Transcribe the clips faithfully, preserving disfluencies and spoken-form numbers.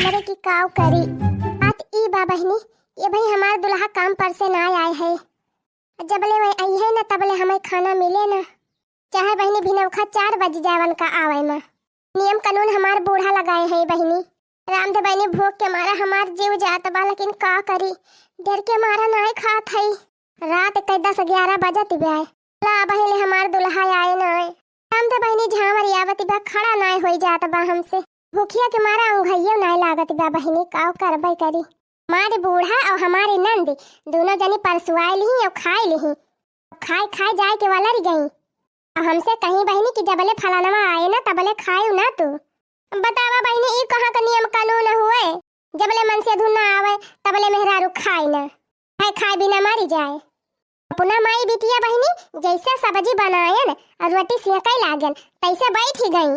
करे कि काव करी। बात ई बा बहिनी, ये भाई हमार दुल्हा काम पर से ना आए है। जबले वह आई है ना, तबले हमें खाना मिले ना। चाहे बहिनी भिनौखा चार बज जाए उनका आवे में। नियम कानून हमार बूढ़ा लगाए है बहिनी। राम दे बहिनी, भूख के मारा हमार जीव जात बा, लेकिन का करी, डर के मारा नाय खात है। रात के दस ग्यारह बजत बा। ला बहिनी, हमार दुल्हा आए नाय। राम दे बहिनी, झांवर आवत बा, खड़ा नाय होई जात बा हमसे। भूखिया के मारा उंघइयो नाय लागत बा बहिनी, काव करबे करी। हमारे बूढ़ा और हमारी नंद दोनों जनी परसुआई लिही और खाई लिही। खाए खाए जाए के वाला रह गई। अब हमसे कहीं बहिनी कि जबले फलानवा आए ना, तबले खाए ना तू। बतावा बहिनी, ई कहाँ का नियम कानून हुए? जबले मन से धुन ना आवे, तबले मेहरारू खाए ना। खाए खाए बिना मरी जाए। अपना माई बिटिया बहिनी जैसे सब्जी बनायन और रोटी सेंके लागन, तैसे बैठ ही गई।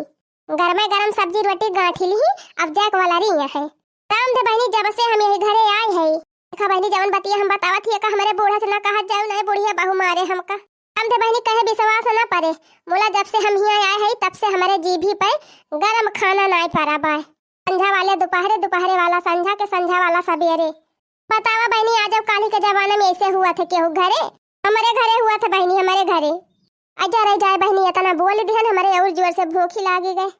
गरमे गरम सब्जी रोटी गांठी लिही, अब जाए के वाला रही है। राम दे बहिनी, जब से हम यही घरे आए हैं, देखा बहिनी, जवन बतिया हम बतावत ही, एका हमरे बूढ़ा से ना कहत जाऊ, नहीं बुढ़िया बहू मारे हमका। राम दे बहिनी, कहे विश्वास ना परे, मोला जब से हम हियाँ आए हैं, तब से हमरे जीभी पे गरम खाना नाय परा बाय। संझा वाले दोपहरे, दोपहरे वाला संझा के, संझा वाला सबेरे। बतावा बहिनी, आज अब काली के जमाना में ऐसे हुआ थे केहू घरे? हमरे घरे हुआ थे बहिनी, हमरे घरे। अजा रह जाए बहिनी, इतना बोल दिहन, हमरे और जोर से भूख ही लागी गए।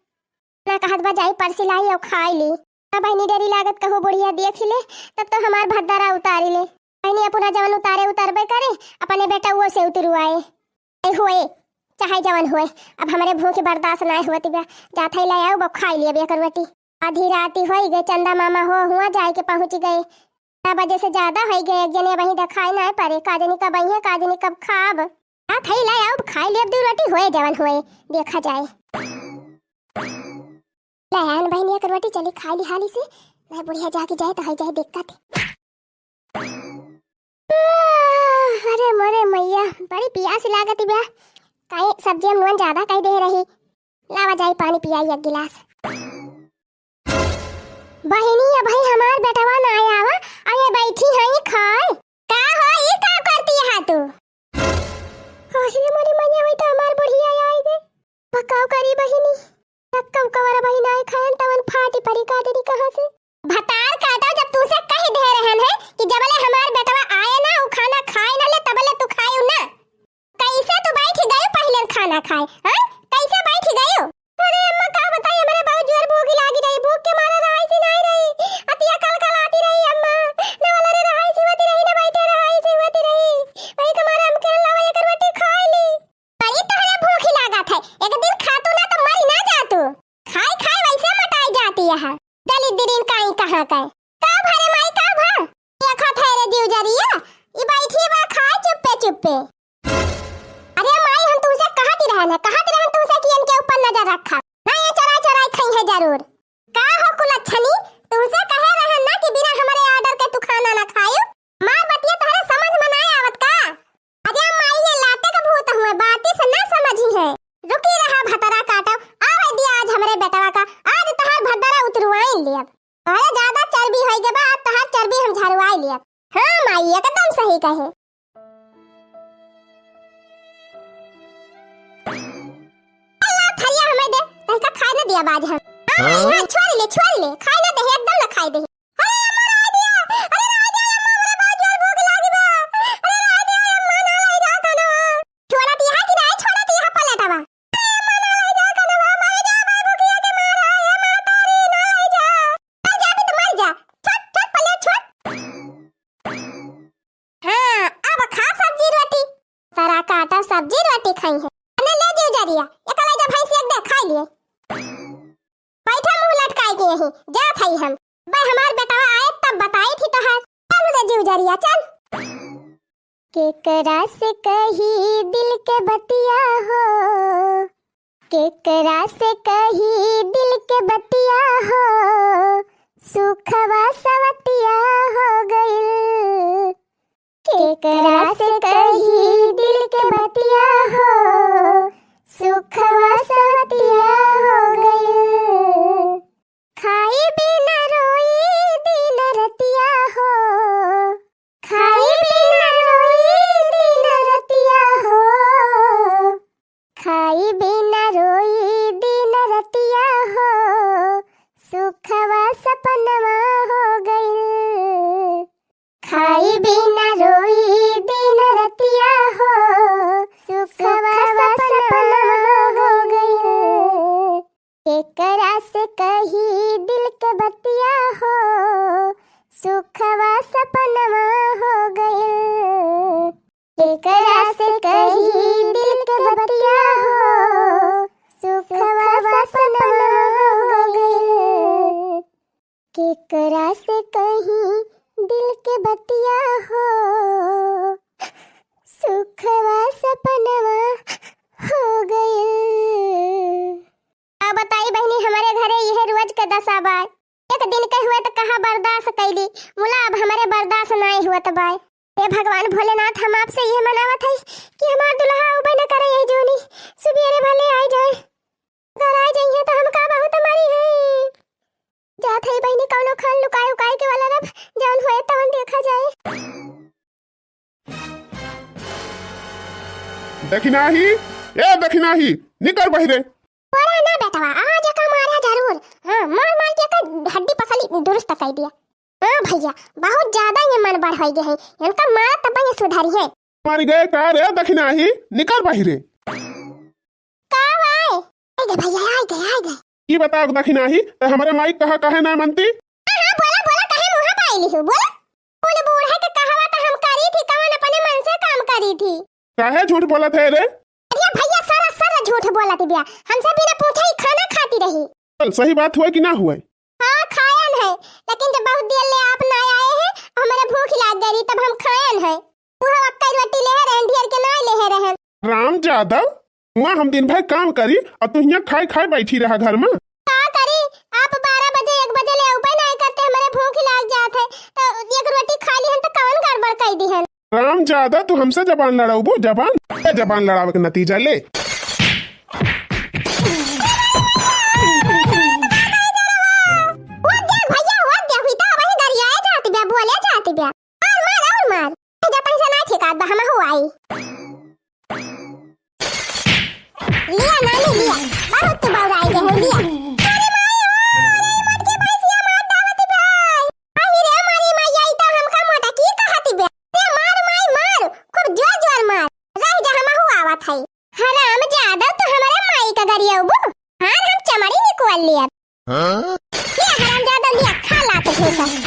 ना कहत बा, जाई परसी लाई और खाई ली। ना बहिनी, डरी लागत कहूँ बुढ़िया देख ले, तब तो हमार भद्दरा उतारी ले। बहिनी, अपना जवन उतारे उतरबे करे, अपने बेटा वो से उतरवाए। ए होए, चाहे जवन होए, अब हमरे भूख बर्दाश्त नाय होत बा। जात है ले आओ, बा खाई लिया बे एक रोटी। आधी राती होई गए, चंदा मामा हो हुआ जाए के पहुँच गए। बारह बजे से ज्यादा होई गए, एक जने वहीं देखाई नाय परे, का जनी कब आई है, का जनी कब खाब। जात है ले आओ, खाई लिया दो रोटी, होए जवन होए, देखा जाए। ले आन बहिनी एक रोटी, चली खाई ली हाली से, ना बुढ़िया जाके जाए तो है जाए दिक्कत। अरे मोरे मैया, बड़ी पियास लागत बा। काहे सब्जी में नून ज्यादा कई दे रही। लावा जाई पानी पियाई एक गिलास। बहिनी, अब भाई हमार बेटवा ना आवा, अरे बैठी है खाए। का हो, ई का करती है तू? अरे मोरे मैया, वही तो हमार बुढ़िया आई गए। बकाव करी बहिनी, कब कवर बहिन आए खायन तवन फाटी परी का देरी कहाँ से। भतार काटा, जब तू से कह दे रहन है कि जबले हमार बेटवा आए ना, उ खाना खाए ना ले, तबले तू खाए ना। कैसे तू बैठ गए पहले खाना खाए, हाँ? कैसे बैठ गए? अरे अम्मा, का बताई, हमरे बहुत जोर भूख लागी रही, भूख के मारे रहाई सी नाई रही, अतिया कल कल आती रही अम्मा, न वाला रे रहाई सी होती रही, न बैठे रहाई सी होती रही, वही के मारे हम कहन लावा एक रोटी खाए ली। बड़ी तोहरे भूख लागत है, एक दिन खातू ना तो मरी ना जातू। खाए खाए वैसे मोटाई जाती है, दलिद्दीन काई कहाँ का। का भा रे माई, का भा? देखत है रे जीव जरिया, ई बैठी बा खाए चुप्पे चुप्पे। अरे माई, हम तुमसे कहत ही रहन है, कहत ही रहन तुमसे कि इनके ऊपर नजर रखा, ना ये चोराई चोराई खाई है जरूर। का हो कुलच्छनी, तुमसे कहे रहन ना कि बिना हमरे order के तू खाना ना खायू। मार बतिया तोहरे समझ में ना आवत का? अरे माई, ये लाते का भूत हुए, बाती से ना समझी है। रुकी रहा भतरा काटो, आवे दिया आज हमरे बेटवा का, आज तोहार भद्दरा उतरवाइन लेब। अरे ज्यादा चर्बी होई गए बा, आज तोहार चर्बी हम झरवाई लेब। हाँ माई, एकदम सही कहे। अल्लाह थरिया हमें दे, तनिका खाए ना दिया बाज हम। हाँ, हाँ? हाँ, छोड़ ले, छोड़ ले, खाए ना दे, एकदम ना खाए दे। अरे अम्मा, राय दिया, अरे राय दिया अम्मा, हमरा बहुत जोर भूख लागी बा। अरे राय दिया अम्मा, ना लाई जा खाना। छोड़ा दिया कि नहीं छोड़ा दिया पलटवा? अरे अम्मा, ना लाई जा खाना, मर जा भाई भूखिया के मारा, हे माता रे, ना लाई जा। मर जा भी तो मर जा। छोड़, छोड़ पलट, छोड़। हाँ, अब खा सब्जी रोटी। तोरा काटा सब्जी रोटी खाई है। अने ले जीव जरिया, एकला जा भैंस एक दे खाई लिए। बैठा मुंह लटकाई के यहीं, जात हई हम। बे हमार बेटवा आए तब बताई थी तोहार। चल रे जीव जरिया, चल। केकरा से कही दिल के बतिया हो, केकरा से कही दिल के बतिया हो, सुखवा सवतिया हो गइल। केकरा से कही दिल के बतिया हो, सुखवा सवतिया हो गइल। खाई बिना रोई दिन रतिया हो, खाई बिना रोई दिन रतिया हो, खाई बिना रोई दिन रतिया हो, सुखवा सपनवा से कही दिल के बतिया हो, सुखवा सपनवा हो गइल। केकरा से कही दिल के बतिया हो, सुखवा सपनवा हो गइल। केकरा से कही दिल के बतिया हो, सुखवा सपनवा हो गइल। का बताई बहिनी, हमरे घरे इहे रोज के दसा बाय। एक दिन के हुए त कहा बर्दाश्त कैली, मुला अब हमरे बर्दाश्त नाई हुअत बाय। हे भगवान भोलेनाथ, हम आपसे इहे मनावत हई कि हमार दुल्हा उबे न करे यही जूनी, सुबेरे भले आइ जाए। अगर आइ जाइहे त हमका बहुत मारी है। जात हई बहिनी, कौनो खान लुकाए उकाए के वाला रब, जौन होए तवन देखा जाए। दखिनाही, ए दखिनाही, निकर बहिरे। बोला ना बेटवा, आज का मारा जरूर। हाँ, मार मार के एकर हड्डी पसली दुरुस्त कर दिया। हाँ भैया, बहुत ज्यादा ये मन बढ़ होई गए हैं, इनका मारा तब ये सुधरी है। मर गए का रे दखिनाही, निकर बहिरे। का भाई? आइ गए भैया, आइ गए, आइ गए। ई बताओ दखिनाही, त हमरे माई कहा काहे ना मनती? हाँ, हाँ, बोला, बोला, काहे मुँह पाइली हो, बोला। कुल बूढ़ा के कहवा त हम करी थी, कवन अपने मन से काम करी थी। काहे झूठ बोलत है रे? अरे भैया, सरा सरा झूठ बोलत बिया, हमसे बिना पूछे ही खाना खाती रही। चल, सही बात हुए कि ना हुए? हाँ, खायन है, लेकिन जब बहुत देर ले आप ना आए हैं, हमरे भूख लाग गई, तब हम खायन है। वो अक्का रोटी ले रहन, ढेर के ना ले रहन। राम जादव, वहाँ हम दिन भर काम करी और तू हियाँ खाए खाए बैठी रहा घर में। का करी, आप बारह बजे, एक बजे ले उबे ना करते, हमरे भूख लाग जात है, तो एक रोटी खा ली हन, तो कौन गड़बड़ कर दी हन? राम जादा, तू हमसे जबान लड़ाउबो? जबान? ए, जबान लड़ावे के नतीजा ले। वो दे भैया, वो दे, हुई तो वही गरियाए जात बे, बोले जात बे। मार, मार, और मार। जा तनी से ना ठेकात बा, हमहू आई। लिया नानी लिया, बहुत तू बौराई गए हो, लिया। अरे माई हो, अरे ई मोटकी भैंसिया मार डालत बे। अरे रे मारी माई, ई तो हमका मोटकी कहत बे। रे मार माई मार, खूब जोर जोर मार। रह जा, हमहू आवत हई। हराम जादा, तू हमरे माई का गरियउबू। हार हम चमड़ी निकल लिया। हाँ? लिया हरामजादा, लिया, खा लात घूसा। अरे,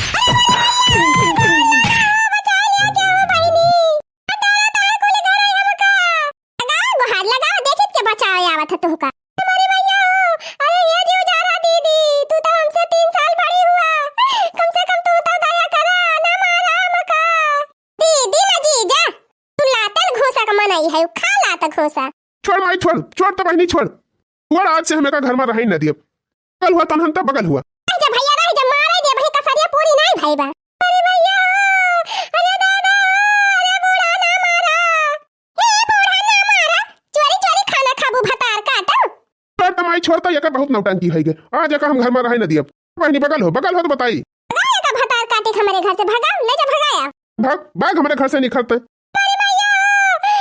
बचा लिया, क्या हो बहिनी? हटाओ, तार कुल घर है हमका। लगाओ गुहार, लगाओ, देखित के बचावे आवत है तुहका। अरे भैया, अरे ये जीव जा रहा दीदी, तू तो हमसे तीन साल बड़ी हुआ, कम से कम तू तो दया करा, ना मारा हमका। दीदी ना जीजा, तू लातन घूसा का मनई है, खा लात घूसा। छोड़ माई, छोड़, छोड़ तो बहिनी, छोड़। छोड़, आज से हम एका घर में रहे न दियब। बगल हुआ तनहन त बगल हुआ। रह जा भैया, रह जा, मारे दे भाई, कसरिया पूरी नहीं भाई बा। अरे भैया, अरे दादा, अरे बूढ़ा ना मारा, हे बूढ़ा ना मारा, चोरी चोरी खाना खाबू भतार काटा। छोड़ त माई, छोड़ त, एकर बहुत नौटंकी है गे। आज एका हम घर में रहे न दियब। बहिनी बगल हो, बगल हो तो बताई। भगाओ एका भतार काटी हमरे घर से, भगाओ, ले जा भगाया। भाग, भाग हमरे घर से निखरते। अरे भैया,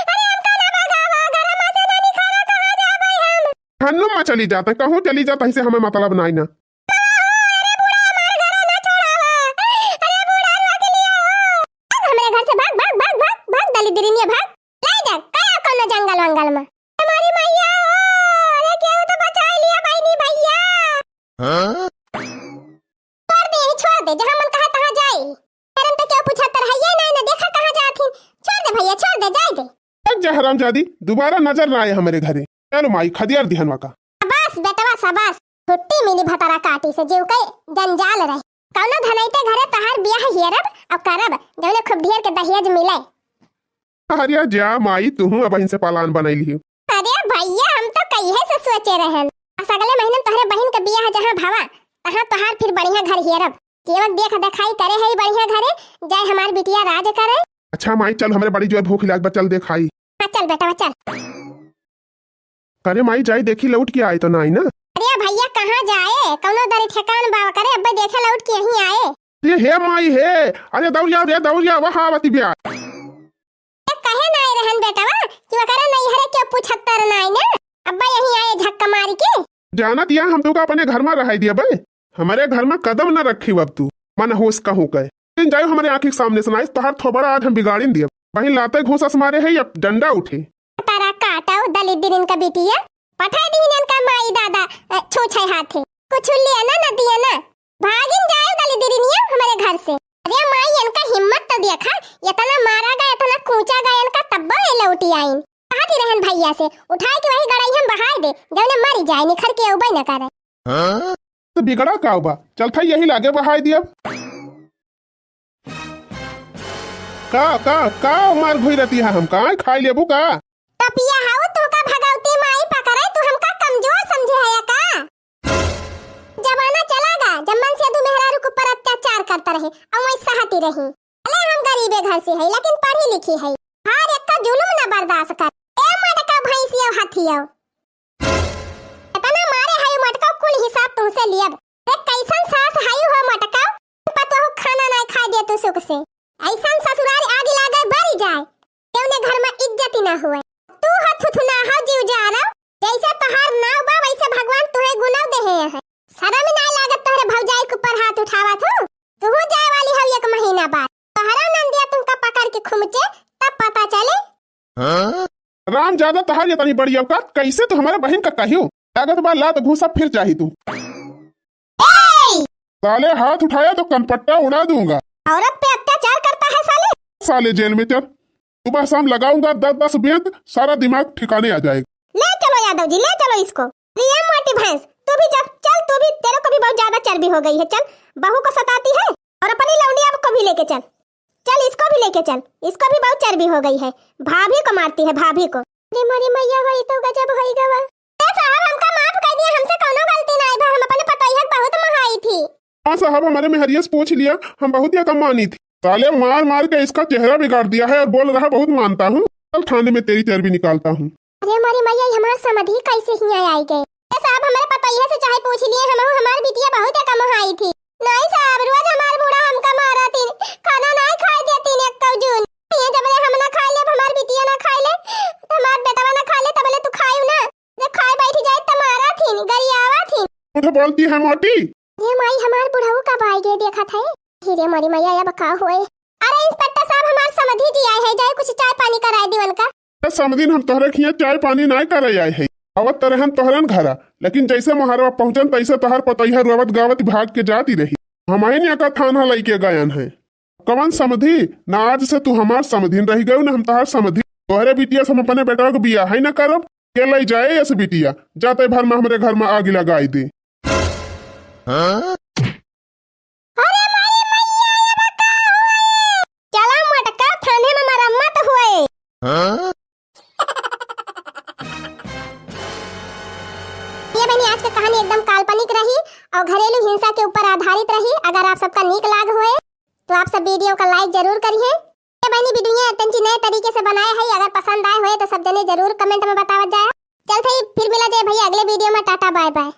अरे हमका ना भगावा, घर में से ना निकाला, कहाँ जाबै हम? हन्नू में चली जाते, कहूँ चली जाते, इसे हमें मतलब नाई ना। अरे बूढ़ा, हमार घर ना छोड़ावा। अरे बूढ़ा, रोक लिया हो। भाग हमरे घर से, भाग, भाग, भाग, भाग, भाग, दलिद्रिनिया, भाग। ले जा, कया कोनो जंगल वंगल में। हमारी मैया हो, अरे केहू तो बचाई लिया बहिनी भैया। हाँ? छोड़ दे, छोड़ दे, जहाँ मन कहा तहाँ जाई। करम तो क्यों पूछा तर है ये नहीं ना, देखा कहाँ जात ही। छोड़ दे भैया, छोड़ दे, जाए दे। हट जा हरामजादी, दोबारा नजर ना आए हमरे घरे। चलो माई, खदियार दिहन वाका। शाबाश बेटवा, शाबाश, छुट्टी मिली भतारा काटी से, जीव के जंजाल रहे। कौनो धनैते घरे तोहार बियाह हेरब और करब, जौने खूब ढेर के दहेज मिले। अरे जा माई, तुहू अब इनसे पालान बनैली हो। अरे भैया, हम तो कहिए से सोचे रहन। बस अगले महीने तोहरे बहिन के बियाह जहाँ भवा, तहाँ तोहार फिर बढ़िया घर हेरब। जेवक देख देखाई करे है बढ़िया घरे, जाए हमार बिटिया राज करे। अच्छा माई, चल, हमरे बड़ी जोर भूख लाग बा, चल देखाई। हाँ, चल बेटवा, चल। अरे माई, जाई देखी लौट के आए तो नाई ना। अरे भैया, कहाँ जाए, कौनो दरी ठेकान बा करे, अब्बे देखे लौट के यहीं आए। अरे हे माई हे, अरे दौड़िया रे दौड़िया, वहाँ आवती बिया। ए, कहे नाई रहन बेटवा कि ओकरे नैहरे के पूछत तर नाई ना, अब्बे यहीं आए झक्का मारी के। जानत या हम तोका अपने घर में रहाई दिया बे, हमरे घर में कदम न रखी अब तू, मन होश कहूँ कहे। दिन जायो हमरे आँखी के सामने से नाई, तोहार थोबड़ा आज हम बिगाड़िन दिया। वहीं लाते घूसस मारे है या डंडा उठे। तारा काटो दलिद्रिन का बिटिया, पठाई दीन इनका माई दादा, अ, छूछे हाथे। कुछ लिया ना, ना दिया ना। भागिन जाए दलिदरिनिया हमरे घर से। अरे माई, इनका हिम्मत तो देखा, इतना मारा गया, इतना कूचा गया इनका, तब्बो ये लौटी आइन। कहा थी रहन भैया से, उठाए के वही गड़ाई हम बहाए दे, जौने मरी जाए, निखर के अउबे न करे। हाँ? तो बिगड़ा का बा? चल था यही लागे बहाए दिया। का, का, का मार घुई रहती है, हम का खाई लेबू का? तपिया हाउ, तू का भगवती माई पकड़े, तू हमका कमजोर समझे है या का? जमाना चला गा, जब मन से दू मेहरारू के ऊपर अत्याचार करता रहे, और वही सहती रही। भले हम गरीबे घर से है, लेकिन पढ़ी लिखी है। हर एक का जुलुम न बर्दाश्त कर। ए मटका भैंसियो हथियो। इतना मारे है मटका, कुल हिसाब तुमसे लियब। रे कैसन सास है हो मटका? पतोहू खाना नहीं खाए दे तू सुख से। ऐसन ससुराल आग लागे बरी जाए। केवने घर में इज्जत ही ना हुए। तू हो थुथुना हो जीव जारो। जैसे तोहार नाव बा वैसे भगवान तुहे गुनाव देहे है। शर्म ही नहीं लागत तोहरे भौजाई के ऊपर हाथ उठावत हो। तू जाए वाली हो एक महीना बाद। तोहरा नंदिया तुमका पकड़ के खुमचे तब पता चले। हाँ? राम ज्यादा तहार ये तनी बड़ी औकात, कैसे तू हमारे बहन का कहियो? लागत बा लात घूसा फिर चाही तू। ए! साले हाथ उठाया तो कनपट्टा उड़ा दूंगा। औरत पे अत्याचार करता है साले। साले जेल में चल, सुबह शाम लगाऊंगा दस दस बेंत, सारा दिमाग ठिकाने आ जाएगा। ले चलो यादव जी, ले चलो इसको। रिया मोटी भैंस, तू भी चल, चल तू भी, तेरे को भी बहुत ज्यादा चर्बी हो गई है। चल, बहू को सताती है और अपनी लौंडिया को भी लेके चल। चल, इसको भी लेके चल, इसको भी बहुत चर्बी हो गई है, भाभी को मारती है, भाभी को। अरे मोरी मैया, होई तो गजब होई गवा। ए साहब, हमका माफ कर दिया, हमसे कौनो गलती नाई भा, हम अपने पतोहिया के बहुत मोहाई थी। हाँ साहब, हमारे मेहरिया से पूछ लिया, हम बहुत या कम मानी थी। साले मार मार के इसका चेहरा बिगाड़ दिया है और बोल रहा बहुत मानता हूँ। चल थाने में तेरी चर्बी निकालता हूँ। अरे मोरी मैया, ये हमार समधी कैसे हियाँ आई गए? ए साहब, हमारे पतोहिया से चाहे पूछ लिए, हम हमार बिटिया बहुत या कम मोहाई थी। नहीं साहब, रोज हमार बूढ़ा हमका मारा थी, खाना नहीं खाए देती एक कौजून। ये जब ले हम ना खाए ले, हमार बिटिया ना खाए ले, हमार बेटवा ना खाए ले, तब ले तू खायू ना। जब खाए बैठ जाए त मारा थी, गरियावा थी। झूठ बोलती है मोटी। ये माई, हमार बुढ़ऊ कब आए गए देखत है। हीरे मोरी मैया, अब का होए? अरे इंस्पेक्टर साहब, हमार समधी जी आए हैं, जाए कुछ चाय पानी कराए दीवन का। ए समधिन, हम तोहरे खिया चाय पानी नाय करे आए है, आवत त रहन तोहरन घरा, लेकिन जैसे मोहरवा पहुँचन तैसे तोहर पतोहिया रोवत गावत भाग के जाती रही। हमहिन एका थाना लइके गयन है। कवन समधी? ना आज से तू हमार समधिन रह गयो, ना हम तोहार समधी। तोहरे बिटिया से हम अपने बेटवा के बियाह ही ना करब। के लई जाए ऐसे बिटिया, जाते भर में हमरे घर में आग लगाई दे। हाँ? अरे माई मैया, ये बा का हुए? चला मटका थाने में मरम्मत हुए। हाँ? ये बनी आज का कहानी एकदम काल्पनिक रही और घरेलू हिंसा के ऊपर आधारित रही। अगर आप सबका नीक लाग हुए तो आप सब वीडियो का लाइक जरूर करिए। ये बनी वीडियो तंची नए तरीके से बनाए है, अगर पसंद आए हुए तो सब जने जरूर कमेंट में बतावत जाए। चलते ही फिर मिला जाए भैया अगले वीडियो में। Tata bye bye.